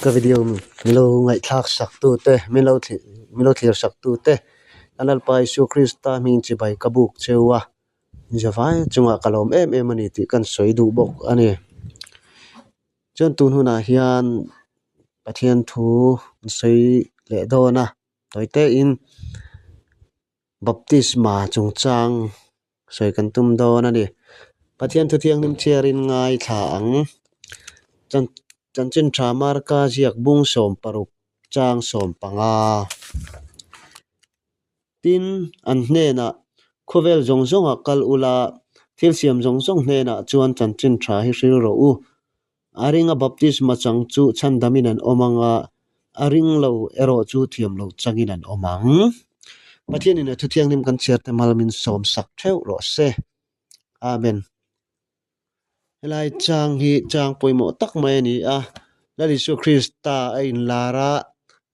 Ka video min lo ngaihthlak sak tu te min lo thlir min lo thlir sak tu te kan Lalpa Isua Krista hming chibai ka buk cheu a zavai chungah ka lawm em em a ni tih kan sawi duh bawk a ni. Chuan tun hunah hian Pathian thu an sawi leh dawn a tawi te in baptisma chungchang sawi kan tum dawn a ni. Pathian thu thianghlim chhiarin ngaithla ang. Chan chanchin tha Marka ziak bung 16 chang 15. Tin, an hnenah khawvel zawng zawngah kal ula, thil siam zawng zawng hnenah chuan chanchin tha hi hril rawh u. A ringa baptisma chang chu chhandamin an awm ang a, a ring lo erawh chu thiam lo changin an awm ang. Pathianin a thuthianghlim kan chhiar te mal min sawm sak theuh rawh se. Amen. Helai chang hi chang pawimawh tak mai a ni a, Lal Isua Krista a inlar a,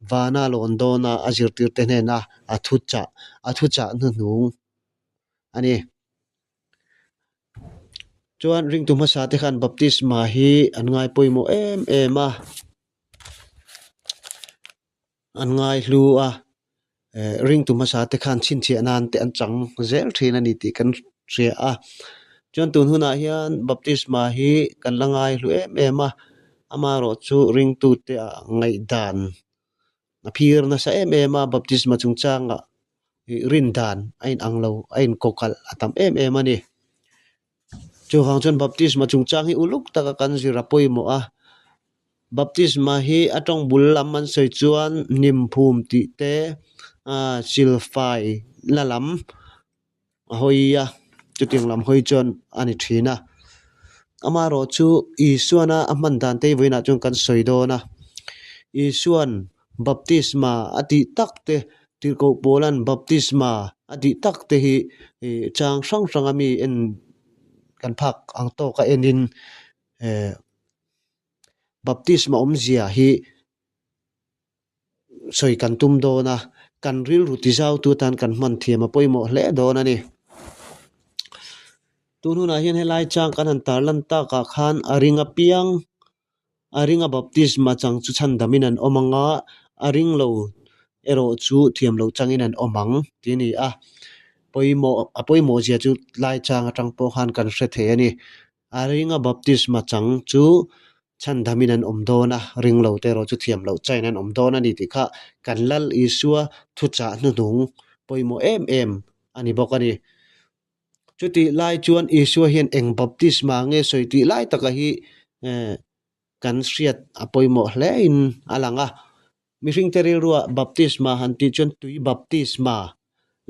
vana lawn dawna a zirtirte hnena a thuchah a thuchah hnuhnung a ni. Chuan ringtu hmasa te khan baptisma hi an ngai pawimawh em em a, an ngai hlu a, eh ringtu hmasa te khan chhinchhiah nan te an chang zel thin a ni tih kan hria a. Chuan tun hunah hian baptisma hi kan la ngai hlu em em a, amaherawhchu ringtute ah ngaihdan a phir nasa em em a, baptisma chungchangah ih rin dan a inang lo a inkawkalh a tam em em a ni. Chuvang chuan baptisma chungchang hi uluk taka kan zir a pawimawh a, baptisma hi a tawng bul lam an sawi chuan hnim phum tih te ah silfai la lam a hawi a, chutiang lam hawi chuan a ni thin a. Amaherawhchu Isuana a hman dan te hi vawiinah chuan kan sawi dawn a, Isuan baptisma a tih tak te Tirhkoh Paula'n baptisma a tih tak te hi ih chang hrang hrang a mi en kan phak ang tawka enin eh baptisma awmzia hi sawi kan tum dawn a, kan rilru ti zau tu atan kan hman thiam a pawimawh hle dawn a ni. Tun hunah hian helai chang kan han tarlan takah khan a ring apiang a ringa baptisma chang chu chhandamin an awm ang a, a ring lo erawh chu thiam lo changin an awm ang tih a ni a. Pawimawh a pawimawh zia chu lai chang atang pawh khan kan hre thei a ni. A ringa baptisma chang chu chhandamin an awm dawn a, ring lo te erawh chu thiam loh chain an awm dawn a ni tih kha kan Lal Isua thuchah hnuhnung pawimawh em em a ni bawk a ni. Chutih lai chuan Isua hian eng baptisma nge sawi tih lai taka hi eh kan hriat a pawimawh hle in a lang a. Mihringte rilrua baptisma han tih chuan tui baptisma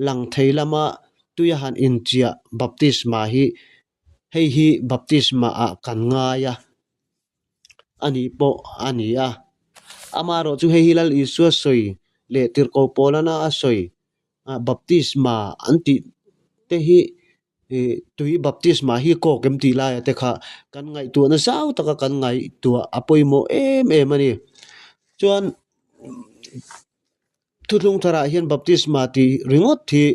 lang thei lama tuia han inchiah baptisma hi hei hi baptisma ah kan ngai a a nih pawh a ni a. Amaherawh chu hei hi Lal Isua sawi leh Tirhkoh Paulana a sawi Baptisma an tih te hi ih tui baptisma hi kawk em tih laia te kha kan ngaihtuahna zau taka kan ngaihtuah a pawimawh em em a ni. Chuan thuthlung tharah hian baptisma tih ringawt hi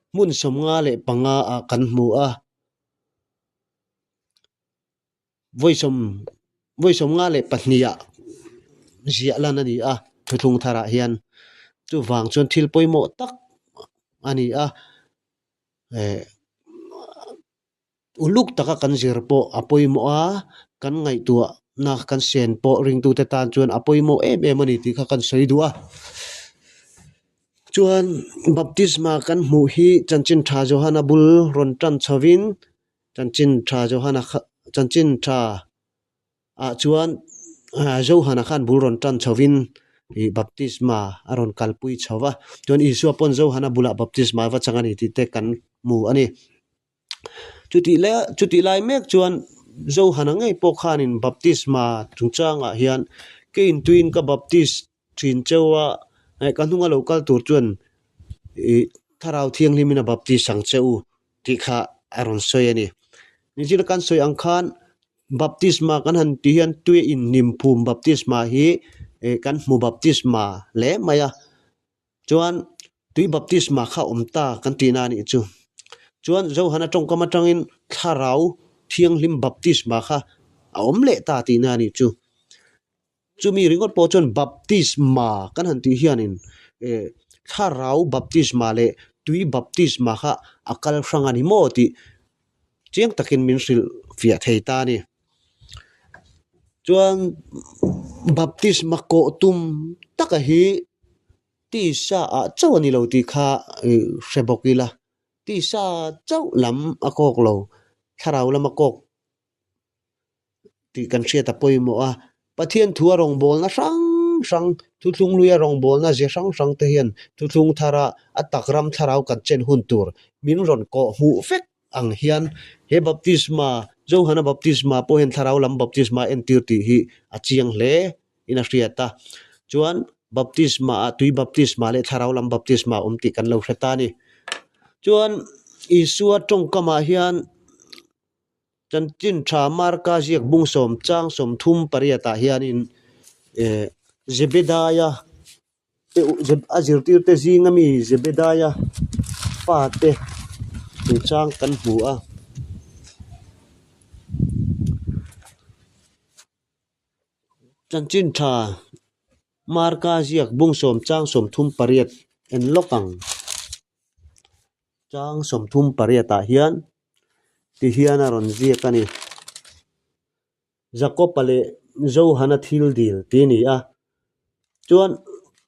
hmun 55 ah kan hmu a. Vawi vawi 52 ah ziah lan a ni a thuthlung tharah hian chuvang chuan thil pawimawh tak a ni a eh uluk taka kan zir pawh a pawimawh a kan ngaihtuahna kan sen pawh ringtute tan chuan a pawimawh em em a ni tih kha kan sawi duh a. Chuan baptisma kan hmuh hi chanchin tha Johana bul rawn tan chhovin Chanchin tha Johana kha chanchin tha ah chuan Johana khan bul rawn tan chhovin ih baptisma a rawn kalpui chho va, chuan Isua pawn Johana bulah baptisma a va chang a ni tih te kan hmu a ni. Chutih lai chutih lai mek chuan Johana ngei pawh khanin baptisma chungchangah hian kei intuiin ka baptis thin cheu a, ka hnunga lo kal tur chuan ih thlarau thianghlimin a baptis ang che u tih kha a rawn sawi a ni. Nichina kan sawi ang khan baptisma kan han tih hian tui a inhnim phum baptisma hi eh kan hmu baptisma hle mai a, chuan tui baptisma kha a awm ta kan tihna a nih chu. Chuan Johana tawngkam atangin thlarau thianghlim baptisma kha a awm leh ta tihna a nih chu. Chumi ringawt pawh chuan baptisma kan han tih hianin eh thlarau baptisma leh tui baptisma kha a kal hrang a ni maw tih chiang takin min hrilh fiah thei ta a ni. Chuan baptisma kawh tum taka hi tisa ah chauh a ni lo tih kha ih hre bawk ila tisa chauh lam a kawk lo thlarau lam a kawk tih kan hriat a pawimawh a, Pathian thu a rawngbawlna hrang hrang thuthlung hlui a rawngbawlna ze hrang hrang te hian thuthlung thara a tak ram thlarau kan chen hun tur min rawn kawh hmuh vek ang hian he baptisma Johana baptisma pawh hian thlarau lam baptisma a entir tih hi a chiang hle in a hriat a, chuan baptisma ah tui baptisma leh thlarau lam baptisma a awm tih kan lo hre ta a ni. Chuan Isua tawngkamah hian. Chanchin tha Marka ziak bung sawm chang sawmthum pariatah hianin eh Zebedaia te a zirtirte zinga mi Zebedaia fate chungchang kan hmu a. Chanchin tha Marka ziak bung sawm chang 38 en lawk ang. Chang 38 ah hian ti hian a rawn ziak a ni. Jakob-a leh Johana thil dil tih a ni a. Chuan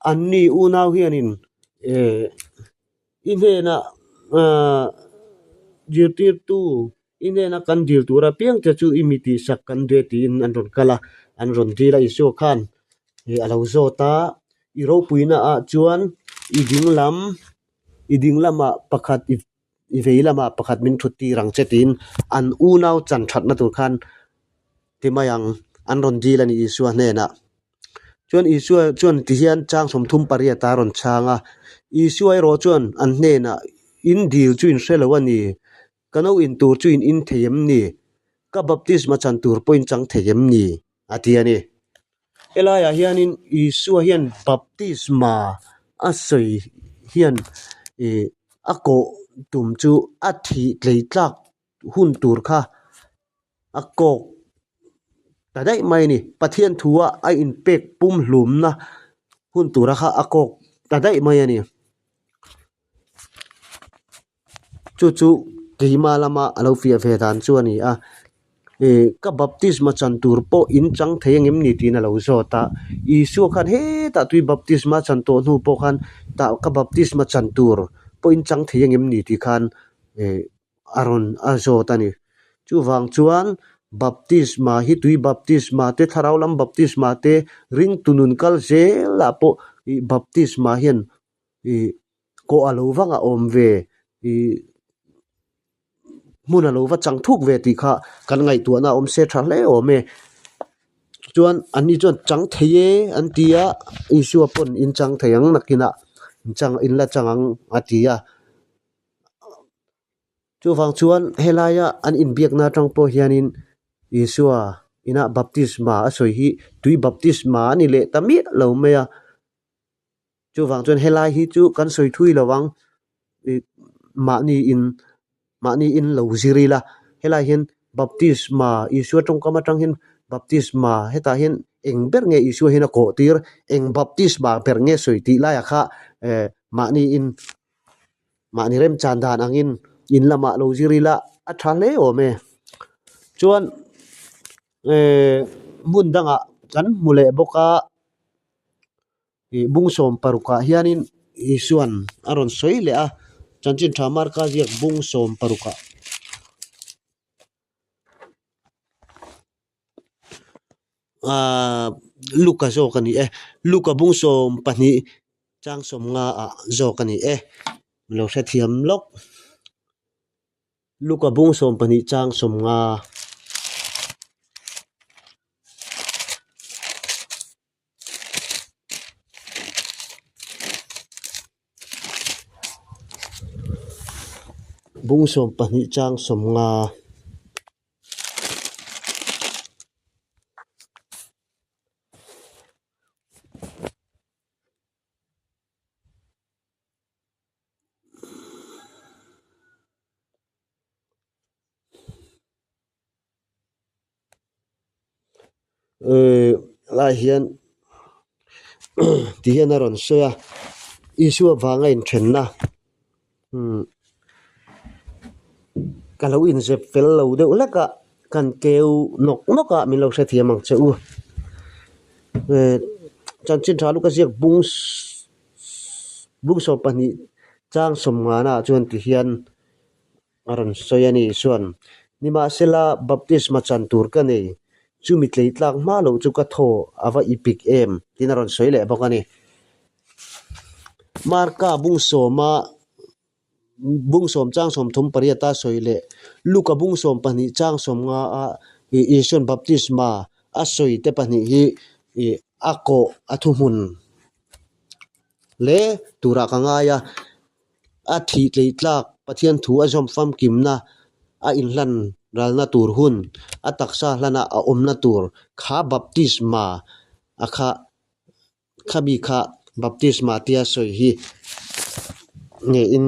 anni unau hianin eh i hnenah ah zirtirtu i hnena kan dil tur apiang te chu i mi tihsak kan duh e tiin an rawn kal a, an rawn dil a Isua khan ih a lo zawt a, i ropuina ah chuan i ding lam i ding lamah pakhat i i vei lamah pakhat min thut tir ang che tiin an unau chan thatna tur khan ti mai ang an rawn dil a ni Isua hnenah. Chuan Isua chuan ti hian chang 38 a rawn chhang a, Isua erawh chuan an hnenah in dil chu in hre lo a ni, ka no in tur chu in in thei em ni, ka baptisma chan tur pawh in chang thei em ni a ti a ni. Helaiah hianin Isua hian baptisma a sawi hian ih a kawh tum chu a thih tlei tlak hun tur kha a kawk ta daih mai a ni. Pathian thua a inpek pumhlumna hun tura kha a kawk ta daih mai a ni. Chu chu keima lama a lo fiah ve dan chu a ni a, ih ka baptisma chan tur pawh in chang thei ang em ni tiin a lo zawt a, Isua khan hetah tui baptisma chan tawh hnu pawh khan tah ka baptisma chan tur pawh in chang thei ang em ni tih khan ih a rawn a zawt a ni. Chuvang chuan baptisma hi tui baptisma te thlarau lam baptisma te ringtu nun kal zelah pawh ih baptisma hian ih kawh a lo vang a awm ve ih hmun a lo va chang thuk ve tih kha kan ngaihtuahna a awm se tha hle awm e. Chuan an ni chuan chang thei e an ti a, Isua pawn in chang thei ang nakinah in chang in la chang ang a ti a. Chuvang chuan helaia an inbiakna atang pawh hianin Isua inah baptisma a sawi hi tui baptisma a ni leh ta miah lo mai a. Chuvang chuan helai hi chu kan sawi thui lo ang ih mahni in mahni in lo zir ila helai hian baptisma Isua tawngkam atang hian baptisma hetah hian eng ber nge Isua hian a kawh tir eng baptisma ber nge sawi tih laiah kha eh mahni in mahni remchan dan angin in lamah lo zir ila a tha hle awm e chuan eh hmun dangah kan hmu leh bawk a. Ih bung 16 ah hianin Isua'n a rawn sawi leh a, chanchin tha Marka ziak bung 16 ah. Aaa Luka zawk a ni e, Luka bung 12 chang 50 ah zawk a ni e, lo hrethiam lawk. Luka bung 12 chang 50. Bung 12 chang 50. Ah hian ti hian a rawn sawi a, Isua vanga inthenna umm ka lo inzep fel lo deuh hlek a, kan keu nawk nawk a min lo hrethiam ang che u. Eh chanchin tha luka ziak bung bung 12 chang sawmngana ah chuan ti hian A rawn sawi a ni chuan, Nimahsela, baptisma chan tur ka nei, chumi tleitlak hma loh chu ka thaw a va i pik em? tiin a rawn sawi leh bawk a ni. Marka bung sawma bung sawm chang 38 a sawi leh Luka bung 12 chang 50 a Isuan baptisma a sawi te pahnih hi a kawh a thuhmun hle turah ka ngai a. A thih tleitlak Pathian thu a zawm famkimna a inhlan ralna tur hun, a taksa hlana a awmna tur kha baptisma a kha khami kha baptisma tia sawi hi ngeiin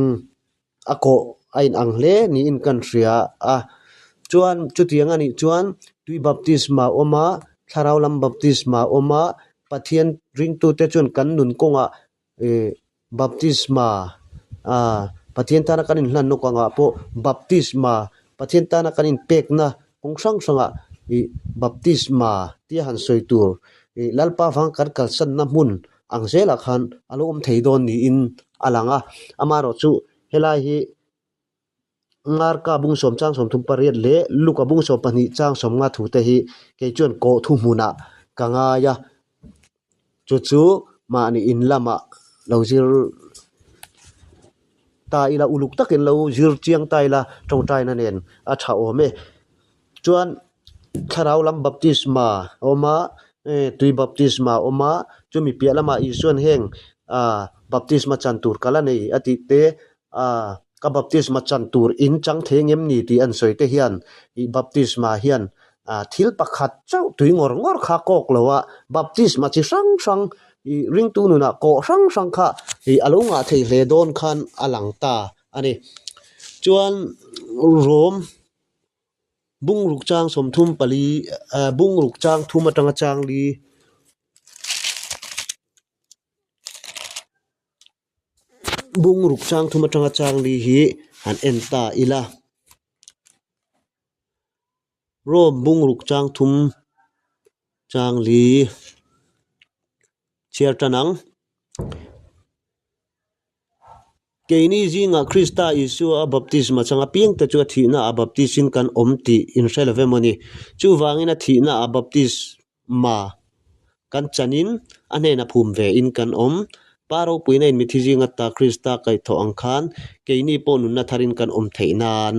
a kawh a inang hle niin kan hria a. Chuan chutiang a nih chuan tui baptisma a awm a, thlarau lam baptisma a awm a, Pathian ringtute chuan kan nun kawngah Ih baptisma ah Pathian tana kan inhlan nawk angah pawh baptisma Pathian tana kan inpekna kawng hrang hrangah ih baptisma tia han sawi tur ih Lalpa vang kan kalsanna hmun ang zelah khan a lo awm thei dawn niin a lang a, amaherawhchu helai hi Marka bung sawm chang 38 leh Luka bung 12 chang 50 thu te hi kei chuan kawh thu hmunah ka ngai a, chu chu mahni in lamah lo zir ta ila uluk takin lo zir chiang ta ila tawngtaina nen a tha awm e. Chuan thlarau lam baptisma a awm a, tui baptisma a awm a, chumi piah lamah Isuan heng ah baptisma chan tur ka la nei a tih te ah ka baptisma chan tur in chang thei ngem ni tih an sawi te hian ih baptisma hian ah thil pakhat chauh tui ngawr ngawr kha kawk lo a, baptisma chi hrang hrang ih ringtu nunah kawh hrang hrang kha ih a lo ngah thei hle dawn khan a lang ta a ni. Chuan Rom. Bungruk chang 34 ah bungruk chang thum atanga chang li bungruk chang thum atanga chang li hi han en ta ila Rome bungruk chang thum chang li chhiar tan ang. Keini zingah Krista Isua a baptisma chang apiangte chu a thihna a baptisin kan awm tih inhre lo emaw ni? Chuvangin a thihna a baptisma kan chanin a hnena phum vein kan awm. Pa ropuina in mithi zinga ta Krista kaihthawh ang khan keini pawh nunna tharin kan awm theih nan.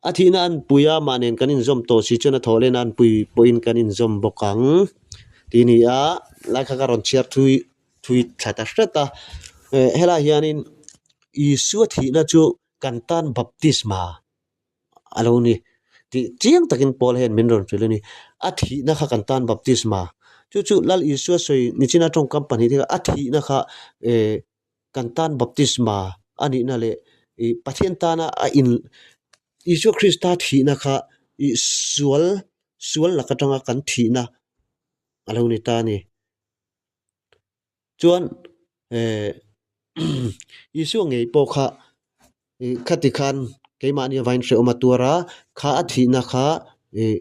A thihna an pui a, mah nen kan inzawm tawh si chuan a thawh lehna an pui pawhin kan inzawm bawk ang tih a ni a, lai kha ka rawn chhiar thui thui thla ta hret a. Helaiah hianin Isua thihna chu kan tan baptisma a lo ni tih chiang takin Paul hian min rawn hrilh a ni. A thihna kha kan tan baptisma, chu chu Lal Isua sawi nichina tawngkam pahnih te kha a thihna kha eh kan tan baptisma a nihna leh ih Pathian tana a in Isua Krista thihna kha ih sual sual lak atanga kan thihna a lo ni ta a ni. Chuan eh Isua ngei pawh kha ih khati khan keimahni avain hrehawm a tuar a, kha a thihna kha ih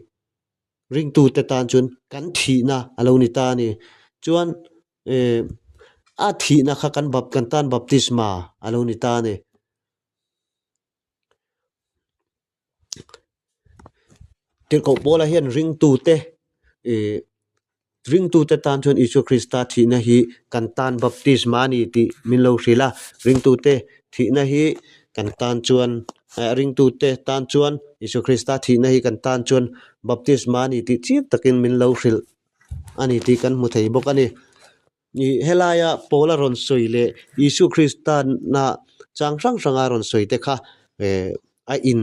ringtute tan chuan kan thihna a lo ni ta a ni. Chuan eh a thihna kha kan bap kan tan baptisma a lo ni ta a ni. Tirhkoh Paula hian ringtute ih ringtute tan chuan Isua Krista thihna hi kan tan baptisma a ni tih min lo hrilh a, ringtute thihna hi kan tan chuan eh ringtute tan chuan Isua Krista thihna hi kan tan chuan baptisma a ni tih chiang takin min lo hrilh a ni tih kan hmu thei bawk a ni. Ih helaia Paula rawn sawi leh Isua Krista na chang hrang hranga rawn sawi te kha eh a in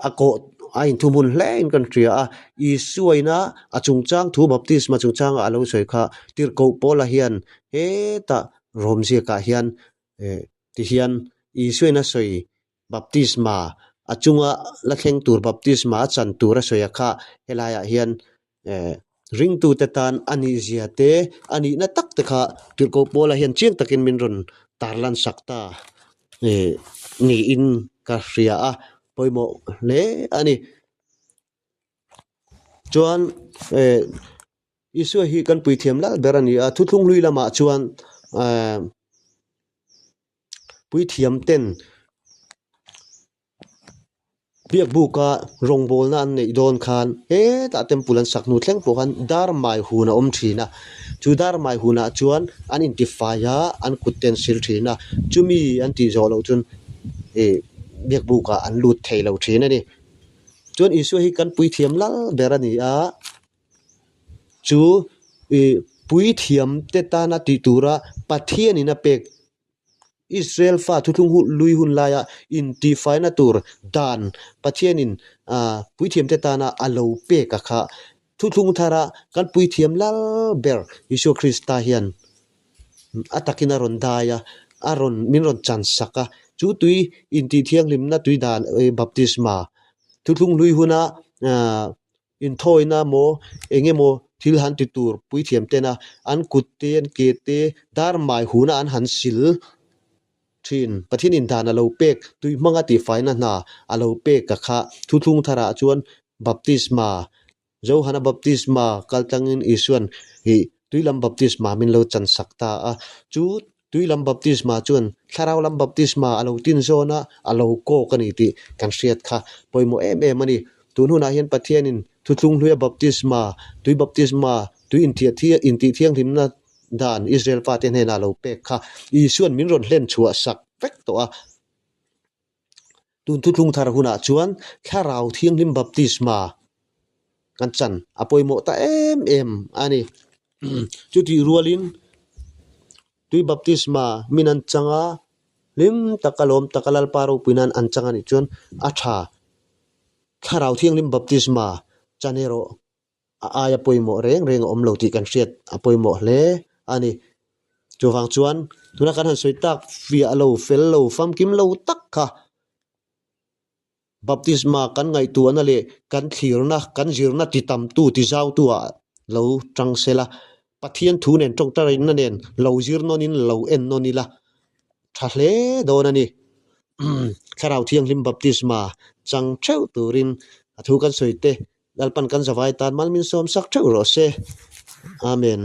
a kawh a inthuhmun hle in kan hria a, Isua ina a chungchang thu baptisma chungchanga a lo sawi kha Tirhkoh Paula hian hetah Rom ziakah hian eh tihian Isua ina sawi baptisma A chunga la thleng tur baptisma a chan tur a sawi a kha helaiah hian eh ringtute tan a nih zia te a nihna tak te kha Tirhkoh Paula hian chiang takin min rawn tarlan sak ta eh niin ka hria a pawimawh hle a ni. Chuan eh Isua hi kan puithiam lal ber a ni a, thuthlung hlui lamah chuan eh puithiam ten biakbuka rawngbawlna an neih dawn khan hetah temple an sak hnu thleng pawh khan dar mai hun a awm thin a, chu dar mai hunah chuan an intifai a, an kut te an sil thin a, chumi an tih zawh loh chuan ih biakbukah an lut thei lo thin a ni. Chuan Isua hi kan puithiam lal ber a ni a, chu ih puithiam te tana tih tura Pathianin a pek Israel fa thuthlung hun lui hun laia intihfaina tur dan Pathianin ah puithiam te tana a lo pek a kha thuthlung thara kan puithiam lal ber Isua Krista hian a takin a rawn dai a, a rawn min rawn chan sak a, chu tui intihthianghlimna tui dan baptisma thuthlung hlui huna ah inthawina maw eng emaw thil han ti tur puithiam tena an kut te an ke te dar mai huna an han sil thin. Pathian in dan a lo pek tui hmanga tihfaina hna a lo pek a kha thuthlung tharah chuan baptisma Johana baptisma kal tlangin Isuan ih tui lam baptisma min lo chan sak ta a chu tui lam baptisma chuan thlarau lam baptisma a lo tin zawn a a lo kawk a ni tih kan hriat kha pawimawh em em a ni. Tun hunah hian Pathianin thuthlung hluia baptisma, tui baptisma, tui inthiah thiang intih thianghlimna dan Israel fate hnenah a lo pek kha Isuan min rawn hlen chhuah sak vek tawh a. Tun thuthlung thar hunah chuan thlarau thianghlim baptisma kan chan a pawimawh ta em em a ni. Chutih rualin tui baptisma min an chang a, hlim taka lawm taka Lalpa ropui nan an chang a nih chuan a tha. Thlarau thianghlim baptisma chan erawh a aia pawimawh reng reng a awm lo tih kan hriat a pawimawh hle a ni. Chuvang chuan tuna kan han sawi tak fiah lo, fel lo, famkim lo tak kha baptisma kan ngaihtuahna leh kan thlirna, kan zirna ti tamtu, ti zautu ah lo tang sela, Pathian thu nen tawngtaina nen lo zir nawnin lo en nawn ila tha hle dawn a ni. Thlarau Thianghlim baptisma chang theuh turin a thu kan sawi te Lalpan kan zavai tan mal min sawm sak theuh rawh se. Amen.